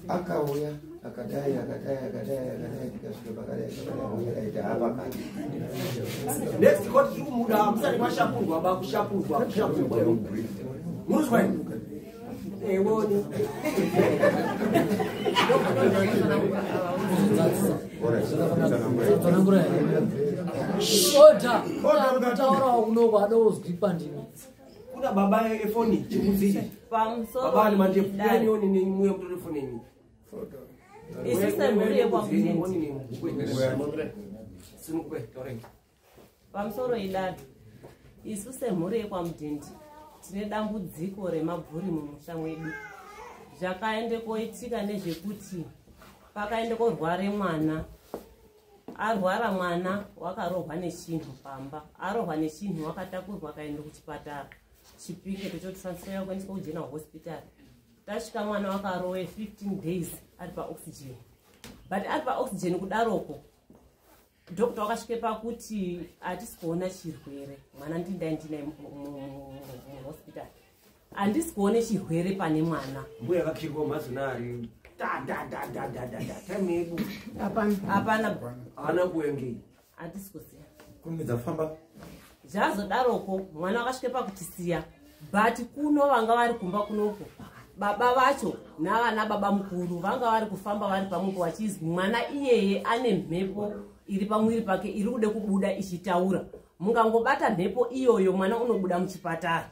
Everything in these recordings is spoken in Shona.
Akauya akadai, akadai, akadai, akadai, tikasvika pakadai, pakadai, pakadai, taapakati. Next court tiri kumuda musati mashapurwa ba, kushapurwa, kushapurwa. Munozwa ini? Ewoni. Tsanangura. Order. Taurawo kunoko adozwipa ndini. Kuna baba efoni chimudzi. Pamusoro. Baba ani manje puyani ni muye mutore foni yenyu. Isu semhuri yekwaMudende. Sinukwe taureni. Pamusoro idada. Isu semhuri yekwaMudende tine dambudziko remabvuri mumusha mwedu. Zvakaende koitika nezvekuti pakaende korware mwana. Arwara mwana wakarohwa nechinhu pamba. Arohwa nechinhu wakatakurwa akaenda kuchipatara. Chipike tochotransfera kuendeswa kuGeneral Hospital. Tasvika mwana wakarowe 15 days ari paoxygen. But ari paoxygen kudaroko, doctor wakasvike pakuti hatisi kuona chirwere. Mwana ndindai ndinaye muhospital. Handisi kuone chirwere pane mwana. Mbuya vakirwa mazonari. Da da da da da da da. Time yedu. Hapana. Haana kuengei. Hatisi kuziya. Kurumidza famba. Zvazodaroko mwana wakasvike pakutisiya, but kuno vanga vari kumba kunoko baba vacho navana baba mukuru vanga vari kufamba vari pamwepo vachizwi mwana iyeye ane mhepo iri pamwiri pake iri kude kubuda ichitaura. Mungangobata mhepo iyoyo mwana unobuda muchipatara.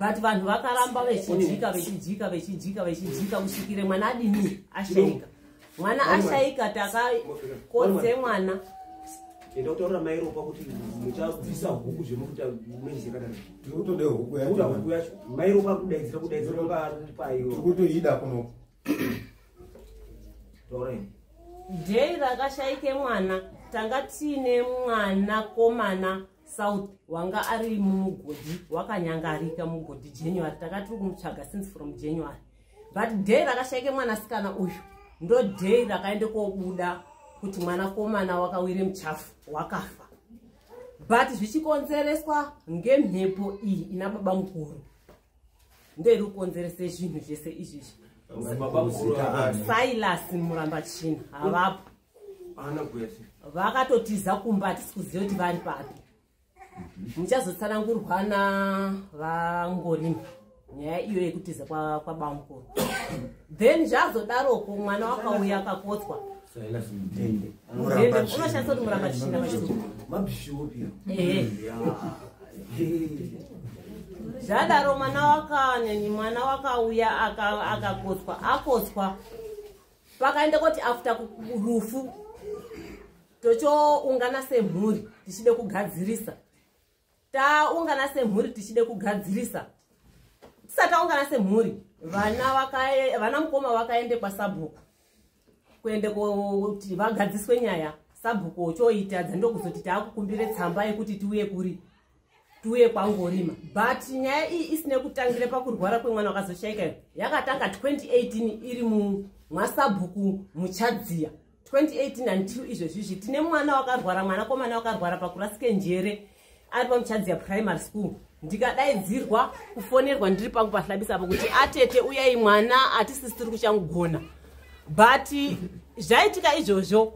But vanhu vakaramba vechijika, vechijika, vechijika, vechijika kusvikire mwana adini ashaika. Mwana ashaika, takakodze mwana. Enda kutaurira mai Ropa kuti muchabvisa huku zvemukuta munoziva kadaro. Tiri kutoda huku yacho. Kuda huku yacho. Mai Ropa kudaidzira, kudaidzira kwakaiwa. Tiri kutoida kuno. Taureni. Day rakashaike mwana tanga tiine mwana komana South wanga ari mumugodhi, wakanyangarika mugodhi January. Taka tiri kumutsvaga since from January. But day rakashaike mwanasikana uyu ndo day rakaende kobuda kuti mwanakomana wakawire muchafu wakafa. But zvichikonzereswa ngemhepo iyi ina baba mukuru. Ndo iri kukonzerese zvinhu zvese izvizvi. Baba mukuru Silas Murambachina havapo. Haana kuya sei? Vakatotiza kumba, hatisi kuziva kuti vari papi. Muchazotsanangurwa navangorima nyaya iyo yekutiza kwababa mukuru. Then zvazodaroko mwana wakauya akakotswa. Silas Mudende. Mudende unoshandisa kuti Murambachina pachirungu. Mabhishopi. Ehe. Zvadaro mwana wakaneni mwana wakauya akakotswa, akotswa pakaenda kuti after rufu tochoungana semhuri tichide kugadzirisa. Taungana semhuri tichide kugadzirisa, tisati taungana semhuri vana mukoma vakaende kwasabhuku kuende kuti vagadziswe nyaya. Sabhuku ochoita dzandokuzoti taakukumbire tsamba yekuti tiuye kuri tiuye kwangorima. But nyaya iyi isine kutangira pakurwara kwemwana wakazoshaika iyo, yakatanga 2018 iri mwasabhuku Muchadziya 2018 until izvezvizvi. Tine mwana wakarwara, mwanakomana wakarwara pakurasike njere ari paMuchadziya Primary School. Ndikadaidzirwa kufonerwa ndiri pangu pahlabisa apo kuti atete uyai, mwana hatisisi tiri kuchamugona. But zvaitika izvozvo,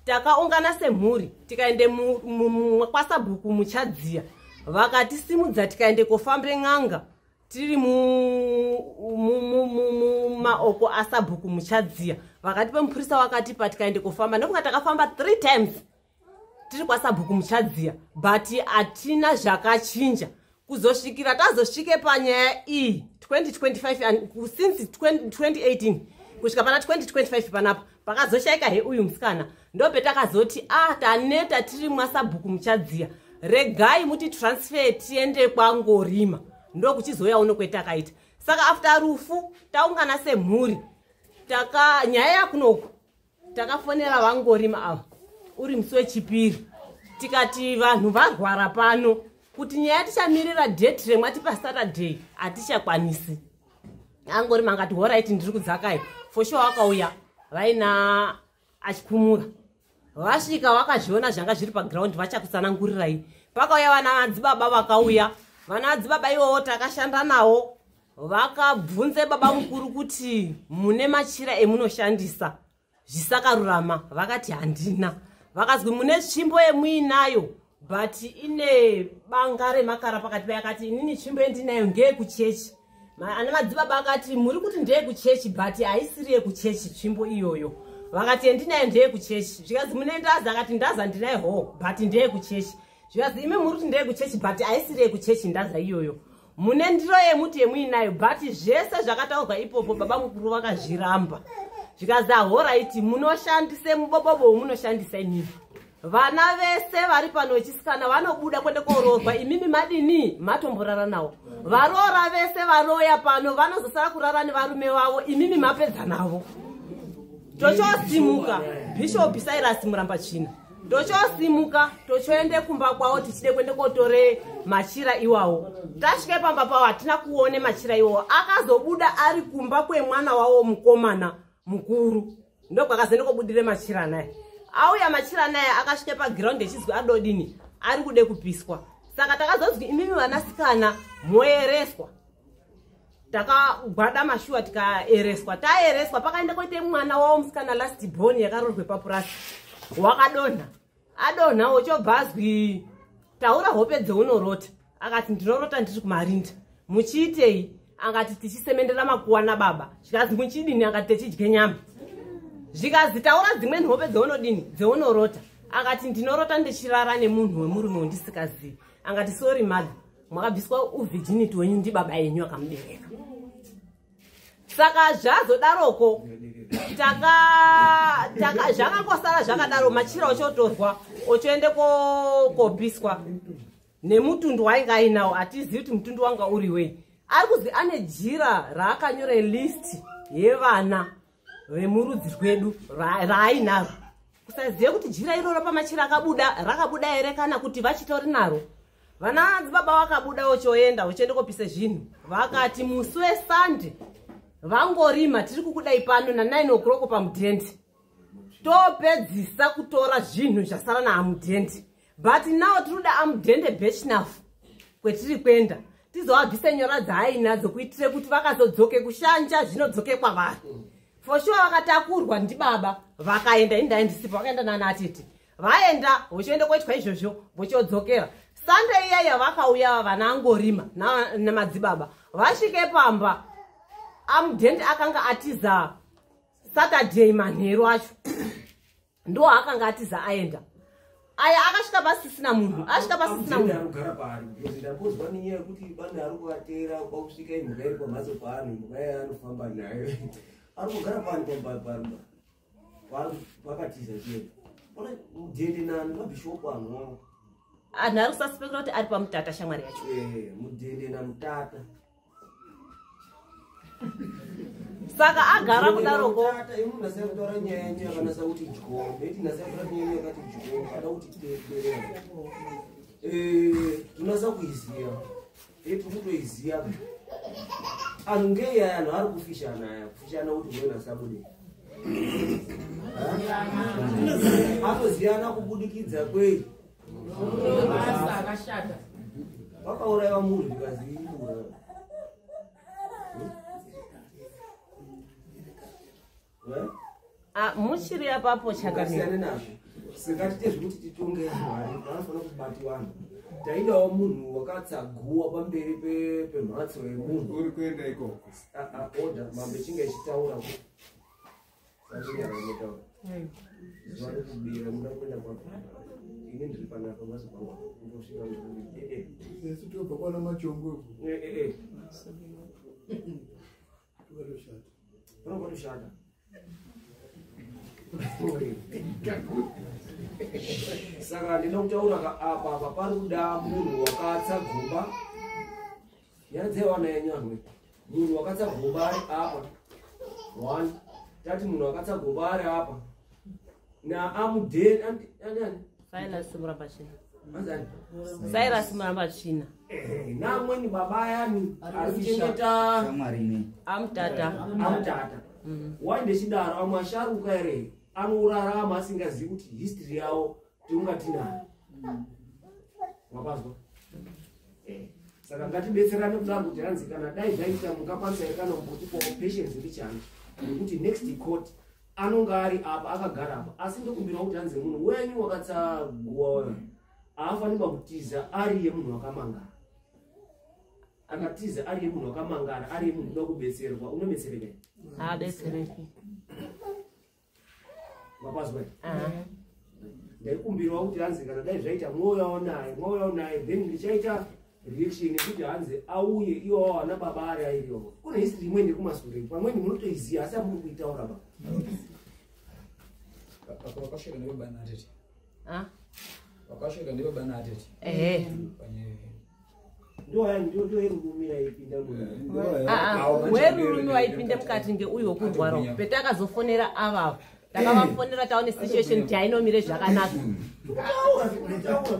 takaungana semhuri tikaende kwasabhuku Muchadziya, vakatisimudza tikaende kofambire n'anga tiri mumaoko asabhuku Muchadziya. Vakatipa mupurisa, wakatipa tikaende kofamba. Ndokunga takafamba 3 times tiri kwasabhuku Muchadziya, but hatina zvakachinja kuzosvikira tazosvike panyaya iyi 2025 since 2018 kusvika pana 2025 panapa pakazoshayika he uyu musikana. Ndopetakazoti a taneta tiri mwasabhuku Muchadziya, regai muti transfer tiende kwangorima. Ndokuchizouya uno kwetakaita. Saka after rufu taungana semhuri, taka nyaya yakunoku takafonera vangorima ava uri musi wechipiri, tikati vanhu varwara pano, kuti nyaya tichamirira date remwati paSaturday hatichakwanisi. Angorima angati alright, ndiri kudzakai for sure. Wakauya vaina achikumura, vasvika vakazviona zvanga zviri paground, vachakutsanangurirai. Pakauya vana madzibaba, vakauya vana madzibaba ivovo, takashanda nawo. Vakabvunze baba mukuru kuti mune machira emunoshandisa zvisakarurama, vakati handina. Vakazwi mune tsvimbo yemuinayo but ine banga remakara pakati payo, akati inini tsvimbo yendinayo ngeyekuchechi. Ana madzibaba akati muri kuti ndeyekuchechi but haisiri yekuchechi tsvimbo iyoyo. Vakati yendinayo ndeyekuchechi. Zvikazi mune ndaza, akati ndaza ndinayo ho but ndeyekuchechi. Zvikazi imi muri kuti ndeyekuchechi but haisiri yekuchechi ndaza iyoyo. Mune ndiro yemuti yemuinayo but zvese zvakataurwa ipopo baba mukuru vakazviramba. Zvikazi ahoraiti munoshandise mubobobo munoshandisa imimi. Vana vese vari pano vechisikana vanobuda kuende kooroorwa, imimi madini matomborara navo. Varoora vese varoya pano vanozosara kurara nevarume vavo, imimi mapedza navo. Tochosimuka Bishop Cyrus Murambatsvina, tochosimuka tochoende kumba kwavo tichide kuende kotore machira iwawo. Tasvike pamba pavo hatina kuone machira iwawo, akazobuda ari kumba kwemwana wavo mukomana mukuru, ndokwakazoende kobudire machira naye. Auya machira naye akasvike pagiraundi echizwi adodini ari kude kupiswa. Saka takazozwi imimi vanasikana moereswa. Takagwada mashuwa tikaereswa. Taereswa pakaenda koite mwana wavo musikana last born yakarorwe papurasi wakadonha. Adonha wochobva azwi taura hope dzeunorota. Akati ndinorota ndiri kumarinda. Muchiitei? Akati tichisemendera makuwa nababa. Zvikazi muchidini? Akati techidye nyama. Zvikazi taura dzimweni hope dzeunodini dzeunorota. Akati ndinorota ndichirara nemunhu wemurume wandisikazivi. Akati sorry mother, mwakabviswa uvirginity wenyu ndibaba yenyu akamubereka. Saka zvazodaroko zvakangosara zvakadaro, machira ochotorwa ochoende kopiswa nemutundu wainge ainawo. Hatizivi kuti mutundu wanga uri wei. Ari kuzi ane jira raakanyora list yevana vemurudzi rwedu raainaro. Kusazive kuti jira iroro pamachira akabuda rakabuda here kana kuti vachitori naro. Vana madzibaba vakabuda vochoenda vochienda kopise zvinhu. Vakati musi weSande vangorima tiri kukudai pano na9 o'clock pamudhendi, topedzisa kutora zvinhu zvasara naamudhendi. But now tiri kuda amudhende bechnafu kwetiri kuenda tizovabvise nyora dzaainadzo kuitire kuti vakazodzoke kushanja zvinodzoke kwavari. For sure vakatakurwa ndibaba vakaenda, indai ndisipo, vakaenda nana atete. Vaenda vochienda koitwa izvozvo vochodzokera. Sunday iyaya vakauya vana angorima namadzibaba. Vasvike pamba amudhendi akanga atiza Saturday manheru acho ndo akanga atiza aenda. Aya akasvika pasisina munhu, asvika pasisina munhu. Arikugara paari because ndambozwa nenyaya yekuti pane ari kuvatera kwakusvika imhuka iri pamhatso paanhu, imhuka iye anofamba nayo. Ari kugara paani pakatiza chiyena. Mudhende nani mabhishopu anhu wavo. Anhu ari kususpecta kuti ari pamutata shamwari yacho. Mudhende namutata. Saka agara kudaroko. Munhu kutaura nyaya yenyu yakanasa kuti dyo, neti nasa kutaura nyaya yenyu yakati dyo, kada kuti teerera. Tunasa kuiziya. Tiri kutoiziya. Anhu ngei aya anhu ari kufishana aya, kufishana kuti wewe nasabude. Anoziyana kubudikidza kwei? Vakauraiwa munhu zvikazi ikuuraya. Muchiri apapo chakamira nazvo. Saka tite zvekuti titonge Mwari, vanofanira kubati vanhu. Taidawo munhu wakatsaguwa pamberi pemhatso yemunhu. Uri kuenda ikoko. Order, mambo echinge echitaura. Sandinyara. Zuva rekubira muda kuenda kwapo. Ini ndiri panapa mhatso pangu. Ndosvika ndiri. Isu tobva kwana Machongo. Panotoshata. Saka ndinoda kutaura apa apa pari kuda munhu wakatsa gomba. Nyaya dzevana yenyu anhu. Munhu wakatsa gomba ari apa. One. Tati munhu wakatsa gomba ari apa. Na amudheni ani? Silas Murambatsvina. Anzani? Cyrus Murambatsvina. Namweni baba ayani ari kuchengeta amutata. Amutata. Waende chidaro amwe asharuka here anorarama asingazivi kuti history yavo tinonga tinayo. Wapazwa? Saka ngatibetserane kudaro kuti hanzi kana dai zvaita mungakwanisa here kana kumbotipawo patience mbichana, nekuti next court anonga ari apa akagara apa. Asi ndokumbirawo kuti hanzi munhu wenyu wakatsaguwa haafanirwa kutiza ari yemunhu wakamangara. Akatiza ari yemunhu wakamangara, ari yemunhu unoda kubetserwa, unobetsereka here? Haabetsereki. Mapazwa? Ndaikumbirawo kuti hanzi kana dai zvaita mwouyawo naye, mwouyawo naye, then ndichaita reaction yekuti hanzi auye iwawo ana baba ari airiwo. Kune history imweni yekumasure, pamweni munotoiziva asi amuri kuitaura ba. Apa wakasvika ndebaba natete. Ah? Wakasvika ndebaba natete. Ehe. Panyaya. Ndoyerurumi yaipinda munhu. Werurume waipinde mukati ngeuyu wekurwara. Petakazofonera avavo, takavafonera taone situation kuti hainomire zvakanaka. Taura, taura.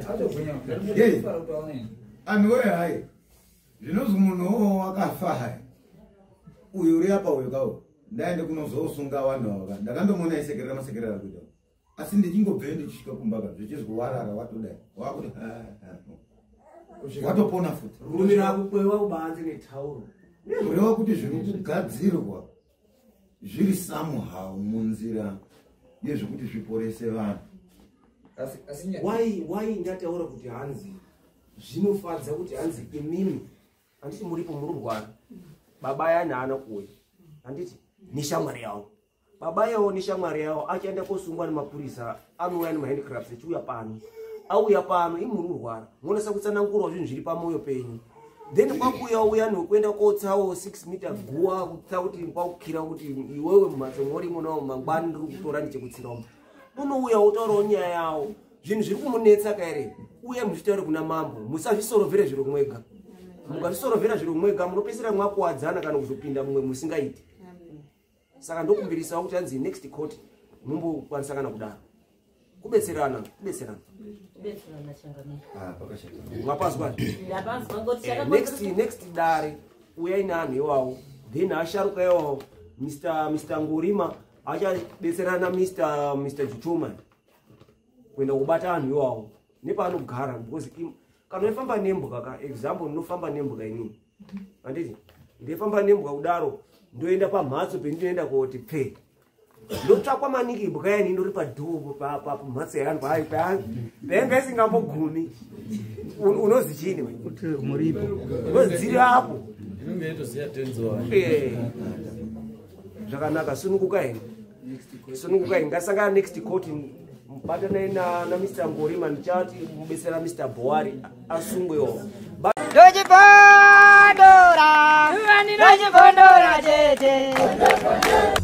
Atogwinya. Hey. Fara kutaura neni. Anhu we hai, zvinozwi munhu uwo wakafa hai, uyu uri apa uyu kawo ndaende kunozosunga vanhu ava. Ndakandomuona aisekerera masekerera ari kuita, asi ndichingobveyo ndichisvika kumba ka, zvichizwi warara watodai wakuti ha, ha, watopona futi. Rurumi rakukwewa kubanze netauro. Kureva kuti zviri kugadzirwa zviri somehow munzira yezvekuti zviporese vanhu. Asi nya. Wai ndataura kuti hanzi zvinofadza kuti hanzi imimi handiti muripo mururwara, baba yani haana kuuya, handiti neshamwari yavo, baba yavo neshamwari yavo achaenda kosungwa nemapurisa, anouya nemahandicrafts echiuya pano, auya pano imi mururwara, munonasa kutsanangurawo zvinhu zviri pamwoyo penyu, then kwakuuya uyani wekuenda kotsawo 6 meter guwa, kutsa kuti kwakukira kuti iwewe mumhatso mori munawo mangwani ndiri kutora ndichikutsirawo, unouya wotaurawo nyaya yawo, zvinhu zviri kumunetsa kaere, uye muchitaure kuna mambo. Musazvisorovhere zviro mwega. Mukazvisorovhera zviro mwega munopedzisira mwakuwadzana kana kuzopinda mumwe musingaiti. Saka ndokumbirisawo kuti hanzi next court mumbokwanisa kana kudaro kubetserana, kubetserana. Kubetserana, changamire. Ah, pakashata. Mwapazwa? Ndapazwa ngoti Next dare uyai neanhu iwawo, then asharuka iwawo, Mr Ngorima achabetserana Mr Juchoma kuenda kubata anhu iwawo nepaanogara, because kana uifamba nembwa ka, example, ndinofamba nembwa inini, handiti? Ndifamba nembwa kudaro, ndoenda pamhatso pendinoenda koti pfe, ndotsvakwa maningi imbwa yani indori padhoo pamhatso yevanhu painga isingambogumi. Unozi chini we? Muripo. Unozi dziri apo. Inonge itoziya tenzi wayo. Zvakanaka, sununguka henyu, sununguka henyu. Ngasangana next court, mubatanai na Mr Ngorima, ndichati mubetsera Mr Boari asungwewo. Ndochibondora, ndochibondora tete.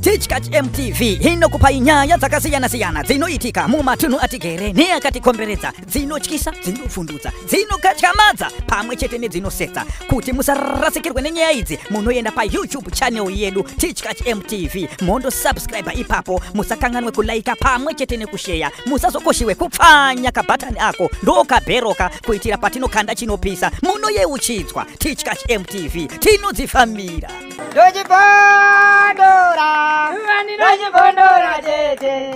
Tichkach MTV inokupai nyaya dzakasiyana-siyana dzinoitika mumatunhu atigere neakatikomberedza, dzinotyisa, dzinofundutsa, dzinokatyamadza pamwe chete nedzinosetsa. Kuti musarasikirwe nenyaya idzi, munoenda paYouTube channel yedu Tichkach MTV, mondosubscribe ipapo. Musakanganwe kulaika pamwe chete nekusheya. Musazokoshiwe kupfanya kabhatani ako ndokabheroka, kuitira patinokanda chinopisa munoyeuchidzwa. Tichkach MTV, tinodzifambira. Ndochibondora, ndochibondora tete.